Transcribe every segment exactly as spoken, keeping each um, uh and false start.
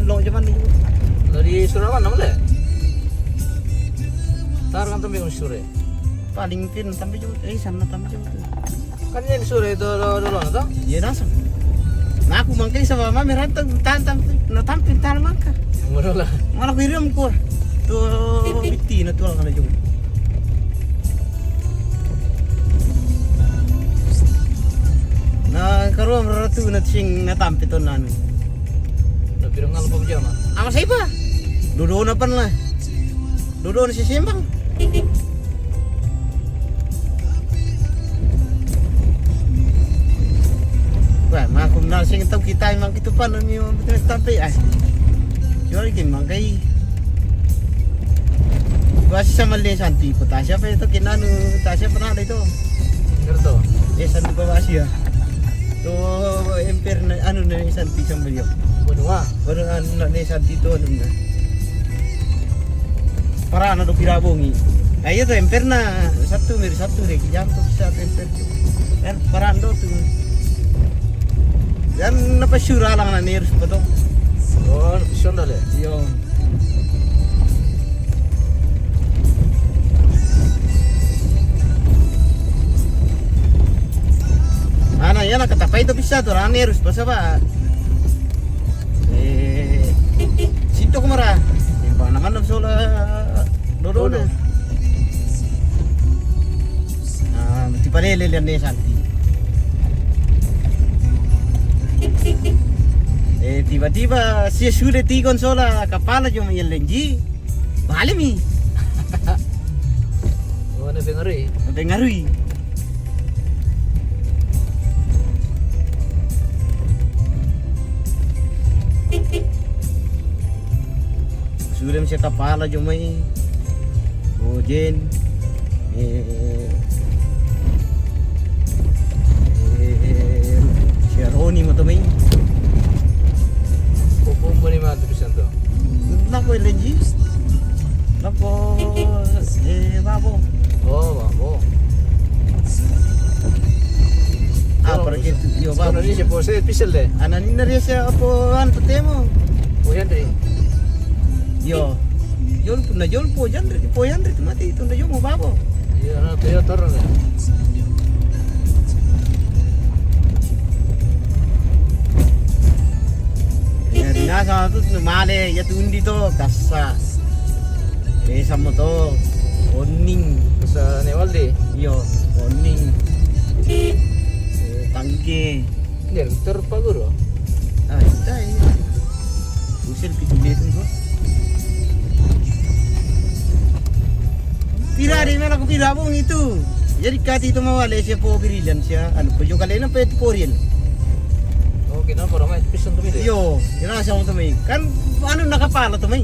Long jaman ni. Dari Sura mana male? Tar kan tambe Sura. Paling pin tambe jauh. Eh, sana tambe jauh tu. Kan yang Sura itu dulu, dulu tu. Iya, langsung. Nah, aku mangkai sama mami rantang, tan, tan, na tampil tan mangka. Mula lah. Malah aku hiram ku. Tu biti na tulang kana jauh. Na karuang ratu na sing na tampi to nanu. Na pirang ngal pam jama. Ama saipa? Dodo na pan lah. Dodo na sisimbang. Wah, makum na sing tau kita mang kitu pan mi tampi ai. Jual game mang kai. Gua sih sama le Santi, peta siapa itu kinanu, tak siapa pernah ada itu. Ngerto. Eh, Santi bawa Asia. Tu emper na, anu na Santi sama dia. Benua. Baru anu na Santi tu anu na. Para na do pira bongi. Ayo tu emper na satu mir satu deh, kijam tu satu emper tu. Kan para ando tu. Dan napa sura lang na nerus betul. Oh, sunda le. Yo. Ana yana katapai to bisa to rane rus basa ba. Eh, sinto kumara. Impa naman sola dodo na. Ah, ti palele le ne Santi. Eh, tiba-tiba si sudah tigon sola kapala jom L N G. Bale mi. Oh, na pengaruh. Pengaruh. Sudah mi kapala jomai. Bojen. Eh, eh, si Roni mo to mai. Popom mo ni matu bisan to. Nako L N G. Nako, eh, babo. Oh, babo. Ah, para gitu. Yo, babo. Ano ni siya po sa official de. Ana ni na siya po an patemo. Po yan de. Yo. Jol na jol po yan de. Po yan de mati itu na yo mo babo. Iya, na tayo toro na. Iya, dinasa tu male ya tundi to kasa. Eh, samo to. Oning. Sa Newaldi. Yo, oning. Eh, tangke. Dia terpaguro. Ah, ita iya. Usil pitu meter ko. Pira di mana ko pira bong itu. Jadi kati itu mau ale siya po birilan siya. Anu ko jo kale na pe poril. Oh, kinapara mai pisan to mi de. Yo, kinasa mo to mi. Kan anu na kapala to mi.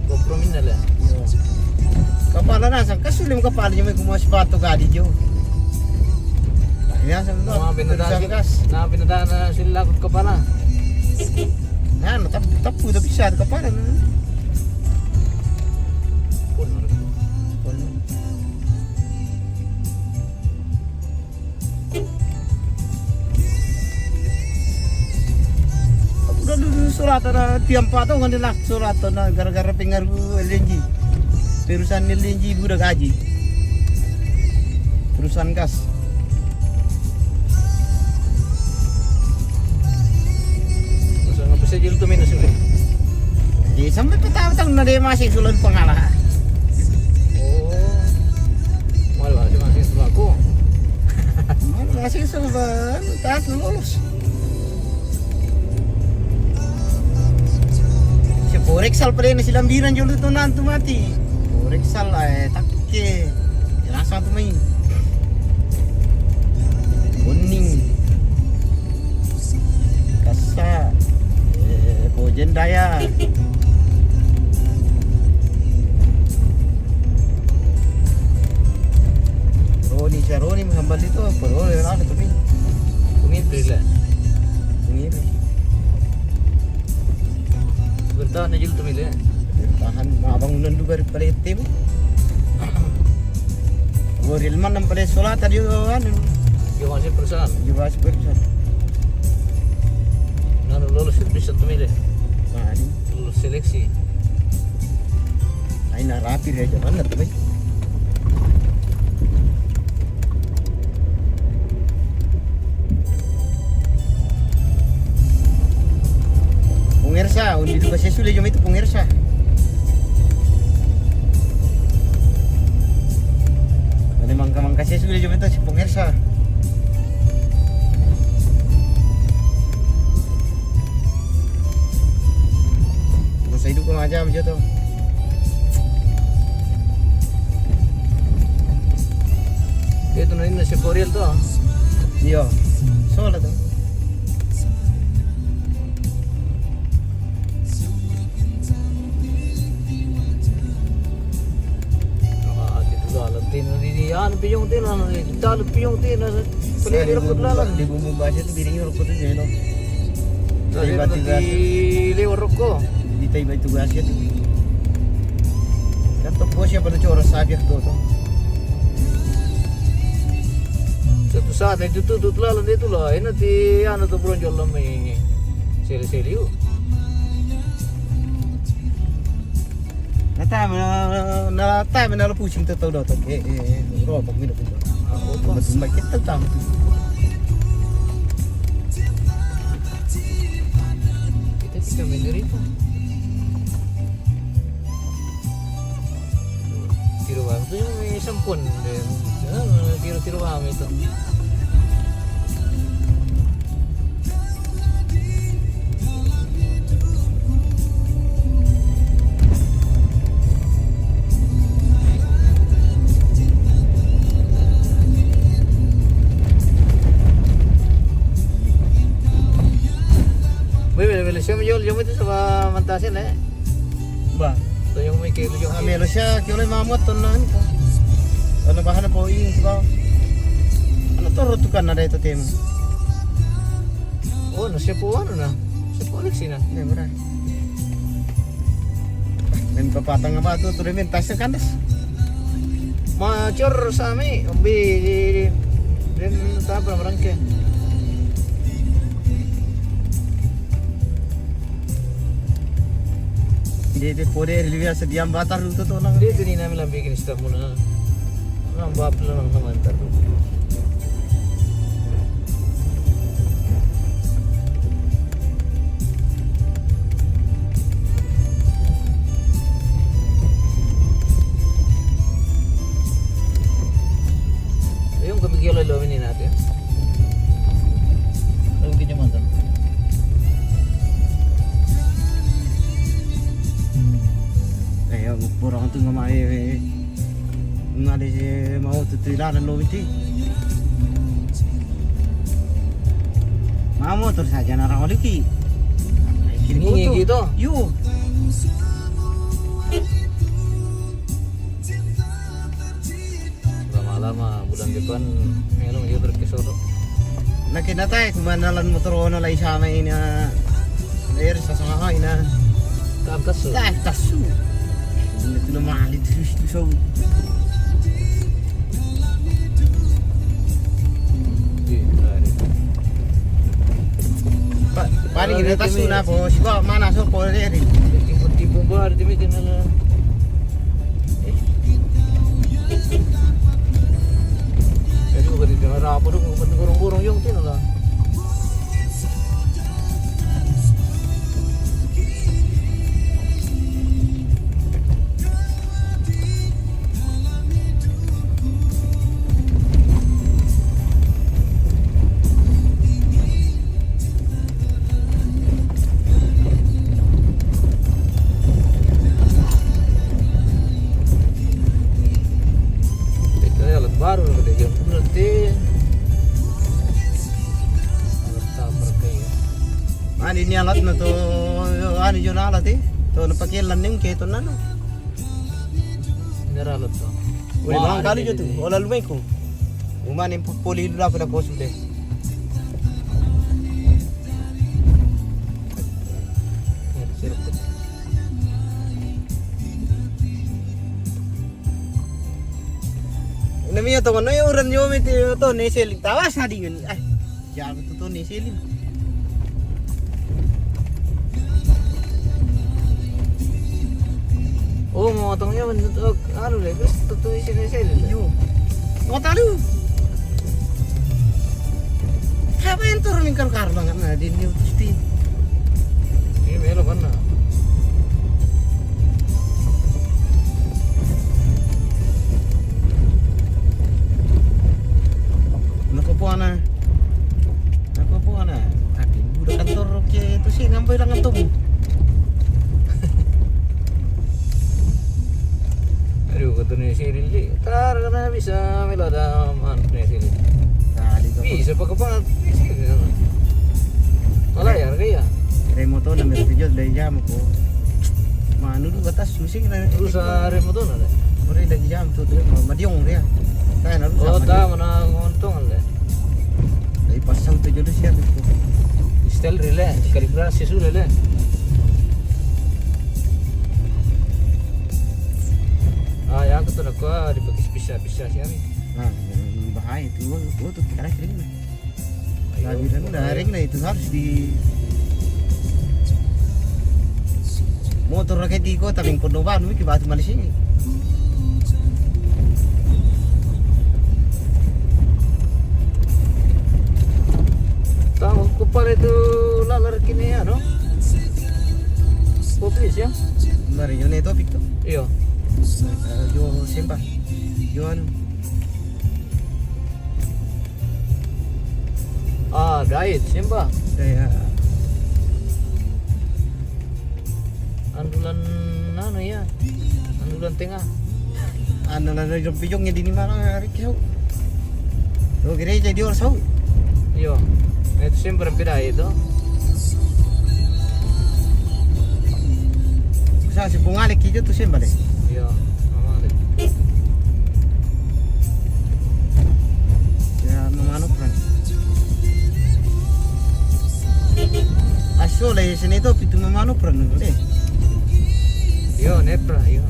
Kompromi na le. Yo. Kapala na sa kasulim kapala mi kuma sepatu kadi jo. Ya sa mo. Na pinata na sila kapala. Na na tap tapu tapi sa kapala na. Pun. Pun. Udah dulu surat ada tiang patong kan dilak surat na gara-gara pengaruh L N G. Perusahaan L N G budak gaji. Perusahaan gas. Masa ngapa saya jil tu minus ini? Di sampai petang-petang na dia masih sulan pangala. Oh. Malah masih masih selaku. Mana masih sulan tak lulus. Si Forex sal pala na silambiran jolo to nantu mati. Forex sal eh takke. Rasa tu mai. Kuning. Kasa. Eh, Bojen Daya. Roni, si Roni menghambal itu, perlu ya lah, tapi pengintri lah. Pengintri. Bertahan aja lu tuh, Mil, ya. Bertahan, abang nundu bari pala tim. Goril man nang pala sola tadi, anu. Yo, masih perusahaan. Yo, masih perusahaan. Nanu lolos itu bisa tuh, Mil, ya. Nah, ini. Lulus seleksi. Ai, na rapi re, jaman na tu, bai. Pemirsa, undi duka sesu le jom itu, pemirsa. Ada mangka-mangka sesu le jom itu, si pemirsa. Bos hidup kau macam je tu. Dia tu nanti nasi Korea tu. Iya. Soalnya tu. Ah, di tu dalam tin, di, di, anu, piyong tin, anu, di dalam piyong tin, anu, sali di rokok dalam. Di bumbu basi tu, biring rokok tu je, no. Tadi tiba-tiba di lewat rokok. Di tiba itu basi tu. Kan tu bos siapa tu coros sapi tu, tu. Satu saat itu tu, tu, tu lalan dia tu lah. Ini ti, anu tu, bronjol lah, mai seli-seli, uh. Na tama na, na tama na lo pusing tu tau doto. Eh, eh, eh, ro pa mina pinto. Ah, opa. Mas mai kita tama tu. Kita bisa menderita. Tiru bang tu yang mai sampun dia. Ah, tiru-tiru bang itu. Bele, bele, bele. Siapa jual, siapa itu sama mantasin, eh? Ba. To yang mai ke lu jong. Ame lo sia ke lo mamu ton nan ko. Ana bahana po ing ko. Ana toro tukan ada itu tema. Oh, na sia po anu na. Sia po Alex na. Ne, mura. Men papatang apa tu, tu men tas kandas. Macor sami, bi den tapa merangke. Dia, dia poder, dia biasa diam batar tu, tu, nang. Dia tu ni nami lambi kini stop muna. Nang bap lu nang naman tar tu. Ayun, kami kilo lo ini natin. Ayun, kita mantan. Eh, ya, kurang tu ngamai, eh. Ngali mau tu tu ilalan lo miti. Mau motor saja na orang oliki. Kini gitu. Yu. Lama-lama bulan depan, melong dia pergi Solo. Na kinatai kumanalan motor ono lai sama ina. Air sasama ina. Tangkas su. Tangkas su. Ina tu na mali tu su. Paling ina tasu na po, siba mana so po eri. Tipo, tipo ba, di mi tinala. Jadi bukan di tengah apa tu, bukan gorong-gorong yung tinala. Ito na alat baru na pati yung nanti. Alat tamar kayo. Ani ni alat na to, ani yun alat eh. To na pakialan yung keto na no. Nera alat to. Uli bang kali jo tu, ola lumeko. Umani poli dula ko da ko sude. Namiya to no yo ran yo mi ti to ne sel tawa sa di ngan. Ai, ya to to ne sel. Anu le, terus tutu isi le sel le. Yo. Kota lu. Haba yang turun yang karu-karu banget na di New Tusti. Ini melo mana? Nako puana. Nako puana. Tapi budak kantor ke itu sih ngambil tangan tuh. Aduh, kata ni sini li. Tar kana bisa melo ada man ni sini. Tadi kau Bisa pakai banget ni sini. Malah ya, harga ya. Remoto na meru pijot dari jam ko. Manu du batas susi na. Terus ah, remoto na le. Ore dari jam tu tu ma madiong dia. Kaya na Oh, sama ta dia. Mana ngontong le. Dari pasang tu jodoh siap itu. Style rile, kalibrasi su le le. Ah, yang tu nak kau di bagi spesial-spesial siap ni. Nah, bahaya tu, gua tu kira kering. Ayo, Labiran bahaya. Daring na itu harus di motor rakyat di kota bing podo banu ki batu malis ini. Tahu kupar itu lalar kini ya, no? Popis ya? Mari, yun ito, Victor. Iyo. Yo, simba. Yo, anu. Ah, dait, simba. Daya. Andulan anu ya. Andulan tengah. Andulan dari jong pijong ya di mana hari kau? Lo kira jadi orang sau. Iyo. Itu simba pida itu. Sa si pungale kijo tu simba le. Iyo. Mama le. Ya, mamano pran. Aso le sini to pitu mamano pran le. Iyo, nepra, iyo.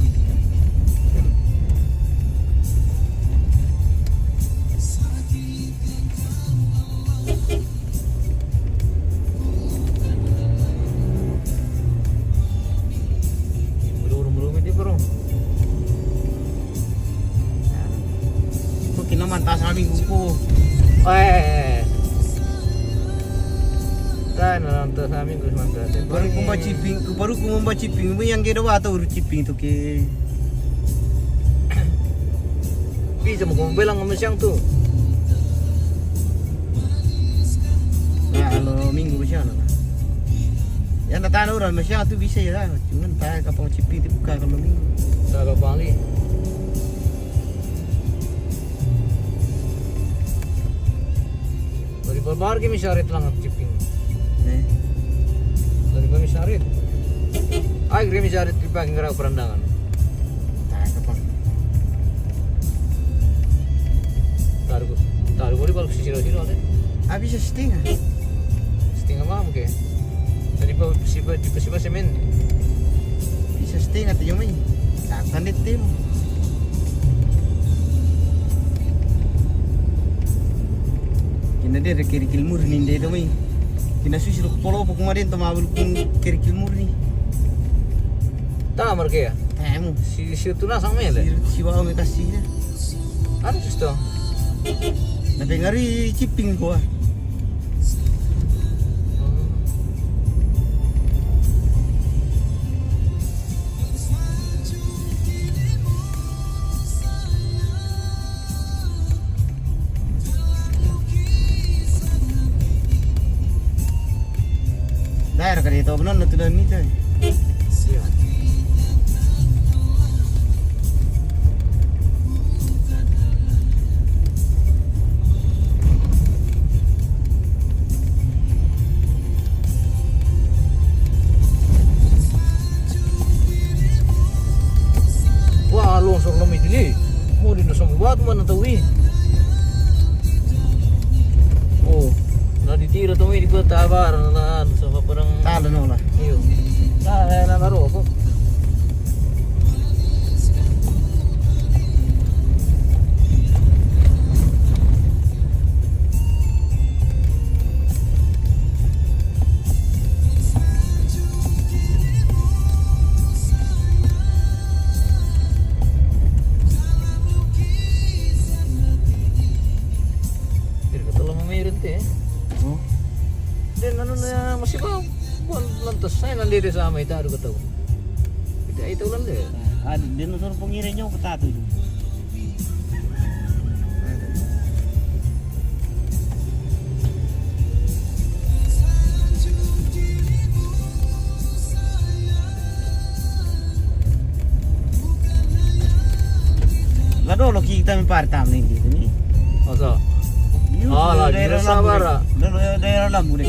Buru-buru di bro. Ko kina manta sa minggu ko. Eh. Tan, manta sa minggu manta. Baru ko mba ciping, ko baru ko mba ciping, mo yang gede wa tau ciping tu ke. Bisa mo ko bilang mo siyang tu. Nah, kalau minggu mo siyang na. Yang datang orang mo siyang tu bisa ya. Cuman ta kapang ciping tu buka kalau minggu. Ta kapang li. Dari babar ki misarit lang at ciping. Ne. Dari ba misarit. Ay, gre misarit ki paging raw perandangan. Ta kapang. Taru, taru ko di balik sisiro-siro ne. Abi sa stinga. Stinga mamu ke. Tadi pa sipa, di pa sipa semen. Bisa setengah tu jomai. Takkan deh tim. Kina dia ada kerikil murni deh tu mai. Kina susi lu polo pokok maden tu mabul kun kerikil murni. Tamar ke ya? Tamu. Si si tu nasang mele. Si si wa me kasih ya. Ano gusto? Napengari ciping ko ah. Daerah ka dito benon na tudan ni tay. Siya. Wah, longsor lami dili. Mo di na sa buat man na tawi. Oh, na di tira tawi di kota Abar na sa paparang. Talo no la. Iyo. Na na na ro ko. Na, masih ba, kuan lantas saya nan dede sama ita adu katau. Ita ita ulan de. Ah, dia nusur pengire nyau ketatu itu. La dolo kita mi pari tam ni gitu ni. Oso. Yu, oh, la daerah Lambu sabara. Dolo daerah Lambu de.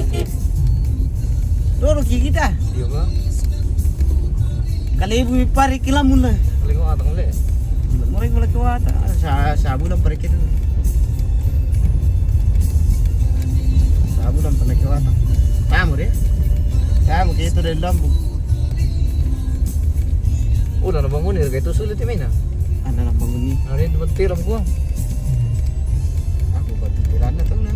Dolo kita. Iyo ka. Kali ibu mi pari kilamun na. Kali ko atang le. Mulai mulai ko ata. Sa sa bulan pari kita. Sa bulan pernah ko ata. Tamu de. Tamu kita dari Lambu. Udah na bangun ya, kayak itu sulit ya mina. Ada na bangun ni. Ada yang tempat tiram gua. Aku batu tiran atau na.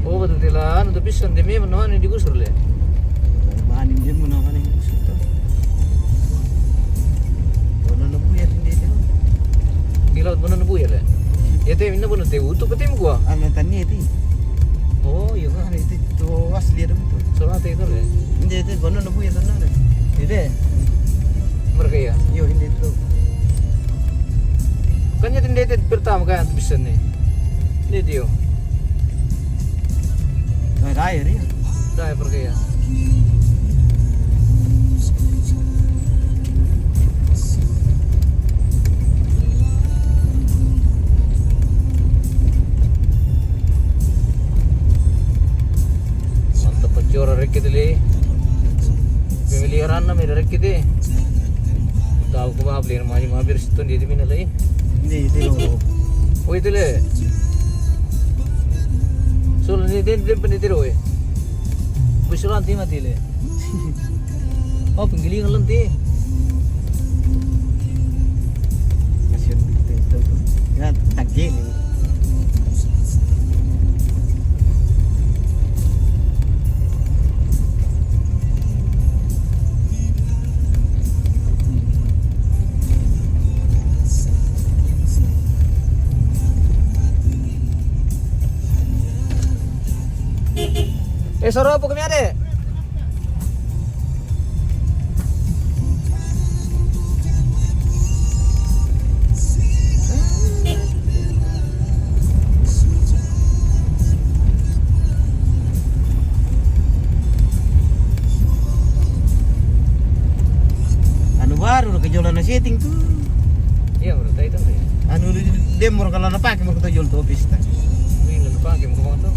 Oh, batu tiran, tapi sendiri mana mana digusur le. Mana dia mana mana digusur tu. Mana nak buat dia tu. Di laut mana nak buat le. Ya teh mina mana teh utuh petim gua. Ada tani tu. Oh, iya kan. Itu tu asli ada tu. Soalnya teh itu le. Dia tu mana nak buat sana le. Ini. Mereka ya. Yo ini tu. Kan jadi dia pertama kan bisa ni. Ini dia. Nah, dah ya. Dah ya pergi ya. Mantap pecora rekit le. Pemilihan nama rekit. Tahu ko ba beli rumah ni mabir situ dia di mina le. Ni itu lo. Oh itu le. So ni dia dia pun itu lo eh. Busulan ti mati le. Oh penggilingan lenti. Kasihan betul tu. Ya tagih ni. Eh, soro apa kami ada? Anu baru ke jualan setting tu. Iya, baru tahu itu. Anu dia mau kalau nak pakai mau kita jual tu pista. Ini nak pakai mau tu.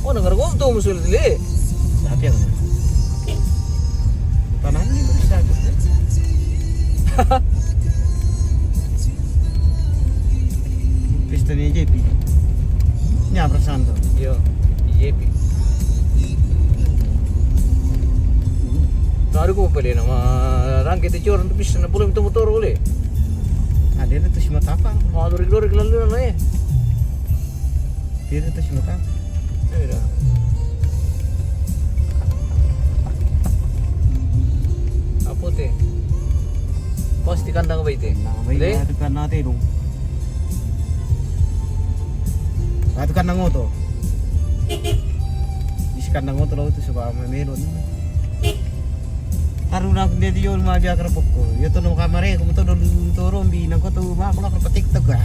Oh, dengar gua tu musuh le. Siapa yang? Tanah ni bisa. Pista ni J P. Ni apa santo? Yo, J P. Taruh ko pele nama rang kita jual untuk pista na boleh itu motor boleh. Ada itu si matapang. Oh, lori lori kelalu na eh. Tira tu si matapang. Mira. Apa teh? Pasti kandang apa itu? Nah, baik. Deh. Lah, tu kan nanti dong. Lah, tu kan nangoto. Isi kandang oto lo tu sebab mamelon. Taru na aku dia dia ma dia akar pokok. Yo tu no kamare aku tu dulu turun di nangko tu ba aku akar petik tu ga.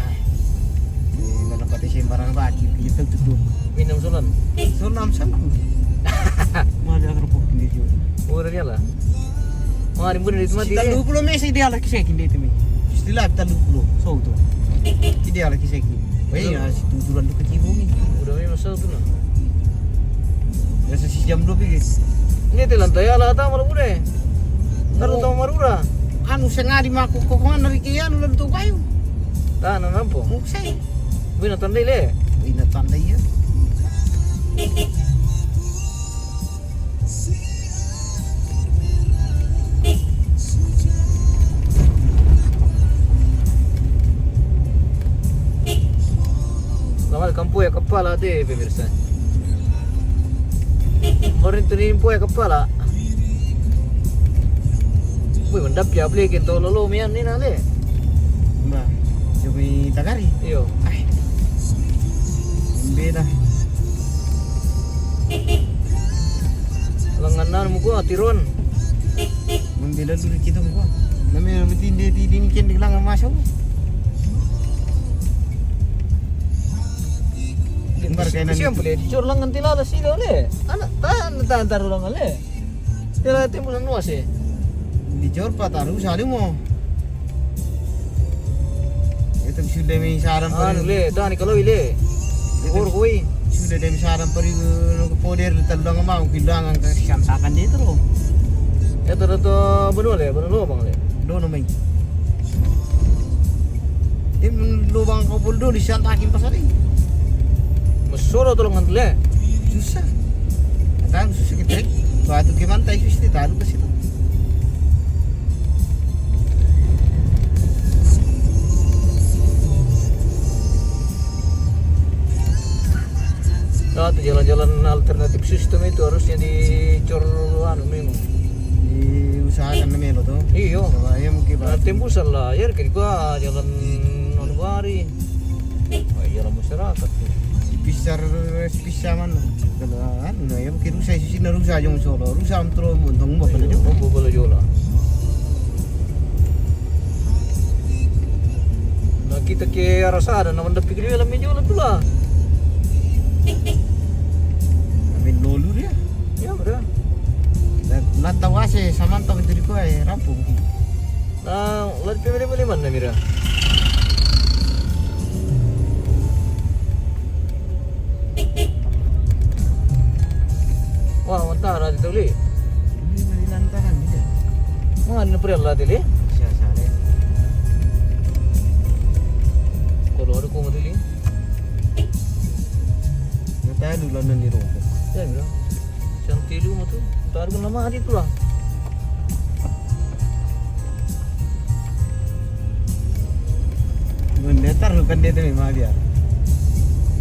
Eh, mana pati sembarang baju kita tu tu. Minum sulam. Sulam sangku. Ma dia akar pokok dia dia. Oh, dia lah. Wah, ini bener itu mati. Kita dua puluh mesi dia lagi sekin dia itu mi. Istilah kita dua puluh. So tu. Dia lagi sekin. Weh, ya si tutulan tu kecil bumi. Udah memang so tu lah. Ya sesi jam dua pikir. Ini telan tayala ta malu bude. Taru tau marura. Anu sengadi maku kokongan dari kian udah tu kayu. Tahan nampo. Muksai. Bina tandai le. Bina tandai ya. Lamal kampu ya kapala de pemirsa. Morin tunin po ya kapala. Wih, mendap ya beli kento lolo mian ni nale. Ba, cumi tagari. Iyo. Ai. Beda. Nanu muko tiron. Membela dulu kita muko. Nami lebih tinggi di dini ken di langan masuk. Lembar kayak nanti. Siapa le? Dicor langan tilala sila le. Anak tan tan taruh langan le. Tilala tembusan luas eh. Dicor pataru sali mo. Itu sudah mi saran anu le, tani kalau ile. Or koi. Sudah demi saran pari no poder talang mau kilangan ka. Siam sakan dia tu. Ya tu tu benua le, benua lubang le. Dono mai. Tim lubang kau pun dulu di santakin pasal ini. Mesoro tolong ngantul le. Susah. Tahu susah kita. Batu ke mana tahu susah tahu ke situ. Nah, itu jalan-jalan alternatif sistem itu harusnya dicor anu memang. Diusahakan na melo to. Iyo. Supaya mungkin nah, tembusan lah, ya kiri gua jalan anu bari. Oh, jalan masyarakat. Pisar, pisar mana? Kalau anu na ya mungkin rusak sisi na rusak jong solo, rusak am tro muntong ba pala jong. Iya, bala jola. Na kita ke arah sana, na manda pikir dia lami jola tu lah. Amin lolu dia. Ya, bro. Na, na tawase, samanta itu di ko eh, rampung. Na, lagi pemilih mana mira? Wah, mantara di tuli. Ini mali lantaran dia. Mana perel lah tuli? Siya sare. Kalau ada kau tuli. Natalu lang na ni Rocco. Ya, bro. Siyang tilu mo to. Taruh ko naman dito lang. Hindi, taruh kan dito may mga biya.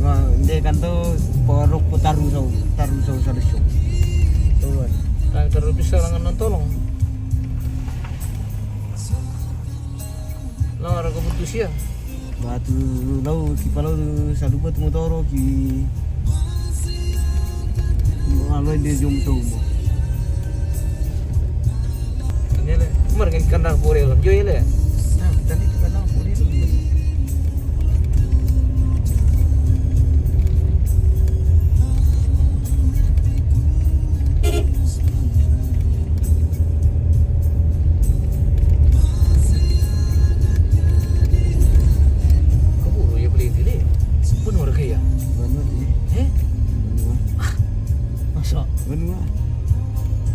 Ma, hindi kan to, porok po tarusaw, tarusaw sa lusyon. Tuwan. Tayo taruh bisa lang ng tolong. Lang araw ka putus ya. Batu lau ki palau salupa tu motoro ki. Alo dia jom tu mo. Ini le, mar kan kandang pore lam jo le. Nah, tadi tu kandang pore lam. Kaburu ya beli tili. Pun warga ya. Banua di. Eh? Banua. Masa? Banua.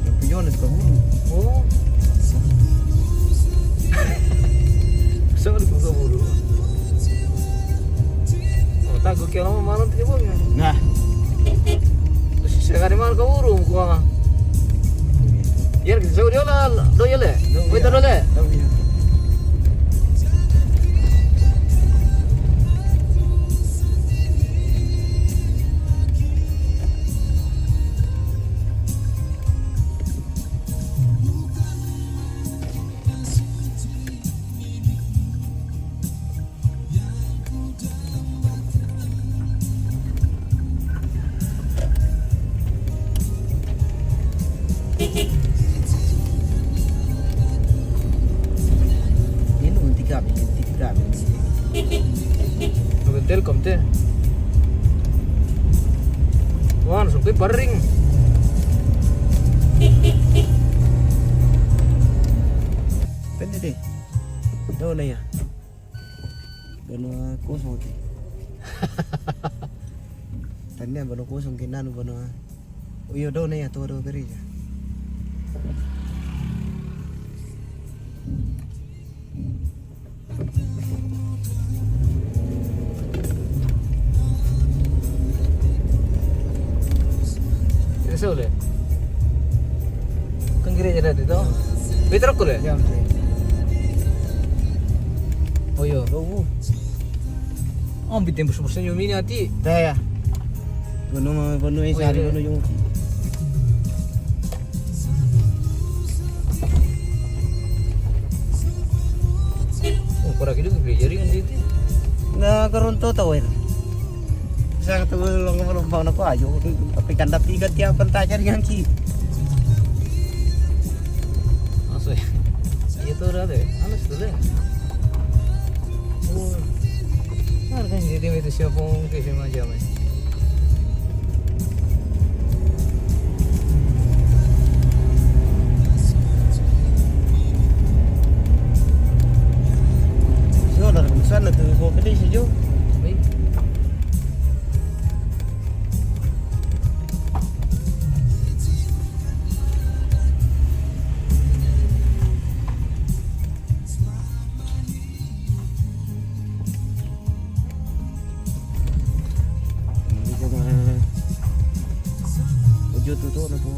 Yang punya nak kaburu. Oh. Masa ada kaburu. Oh, tago kela mau malam tu bang. Nah. Terus saya kali malam kaburu gua. Iya, kita jauh dia lah, do ya le. Wait, do le. Ini unti kami, unti kami. Oke, Telkom te. Wan, sampai paring. Pwede deh. Daw na ya. Banua kosong ti. Tania banua kosong ke nanu banua. Uyo daw na ya todo kerja. Kita sole. Kan gereja dati to. Peter ko le. Ya, oke. Oh yo. Lobu. Oh, bitin bus-bus nyo mini ati. Daya. Bono ma bono e sari bono yung. Oh, kora kidu ke jaringan di iti. Na karon to tower. Sa katulong mo lang na ko ayo. Tapi kanda pigat ya panta jaringan ki. Tora de, alas tu le. Oh. Harga jadi itu siapa ke sini aja, men. So, dah sana tu, kau kedai sejuk. Baik. Ini cuma wujud tu tu, apa?